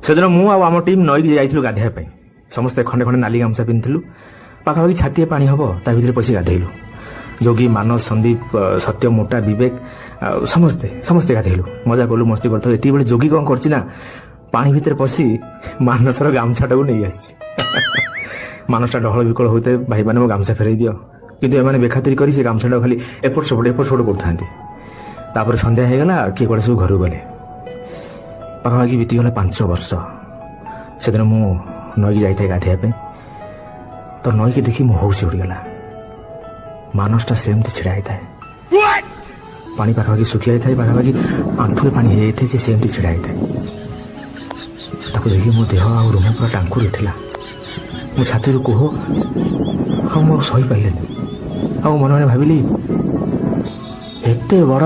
ସେଦିନ ମୁଁ ଆଉ ଆମ ଟିମ୍ ନଈକି ଯାଇଥିଲୁ ଗାଧୋଇବା ପାଇଁ। ସମସ୍ତେ ଖଣ୍ଡେ ଖଣ୍ଡେ ନାଲି ଗାମୁଛା ପିନ୍ଧିଥିଲୁ। ପାଖାପାଖି ଛାତିଏ ପାଣି ହବ, ତା ଭିତରେ ପଶି ଗାଧେଇଲୁ। ଯୋଗୀ, ମାନସ, ସନ୍ଦୀପ, ସତ୍ୟ, ମୋଟା, ବିବେକ ଆଉ ସମସ୍ତେ ସମସ୍ତେ ଗାଧେଇଲୁ, ମଜା କଲୁ, ମସ୍ତି କରିଥିଲୁ। ଏତିକି ବେଳେ ଯୋଗୀ କ'ଣ କରିଛି ନା, ପାଣି ଭିତରେ ପଶି ମାନସର ଗାମୁଛାଟାକୁ ନେଇ ଆସିଛି। ମାନସଟା ଡହଳ ବିକଳ ହଉଥାଏ, ଭାଇମାନେ ମୋ ଗାମୁଛା ଫେରେଇ ଦିଅ। କିନ୍ତୁ ଏମାନେ ବେଖାତିରି କରି ସେ ଗାମୁଛାଟାକୁ ଖାଲି ଏପଟ ସେପଟ ଏପଟ ସେପଟ କରୁଥାନ୍ତି। ତାପରେ ସନ୍ଧ୍ୟା ହେଇଗଲା, କିଏ କୁଆଡ଼େ ସବୁ ଘରକୁ ଗଲେ। ପାଖାପାଖି ବିତିଗଲା 5 ବର୍ଷ। ସେଦିନ ମୁଁ ନଈକି ଯାଇଥାଏ ଗାଧେଇବା ପାଇଁ, ତ ନଈକି ଦେଖି ମୋ ହଉସି ଉଡ଼ିଗଲା। ମାନସଟା ସେମିତି ଛିଡ଼ା ହେଇଥାଏ। ପାଣି ପାଖାପାଖି ଶୁଖି ଯାଇଥାଏ, ପାଖାପାଖି ଆଣ୍ଠୁଏ ପାଣି ହେଇଯାଇଥାଏ, ସେ ସେମିତି ଛିଡ଼ା ହେଇଥାଏ। ତାକୁ ଦେଖି ମୋ ଦେହ ଆଉ ରୁମ ପୁରା ଟାଙ୍କୁରି ଉଠିଲା। ମୋ ଛାତିରୁ କୁହ ଆଉ ମୁଁ ଆଉ ସହିପାରିଲିନି। ଆଉ ମନେ ମନେ ଭାବିଲି, ଏତେ ବଡ଼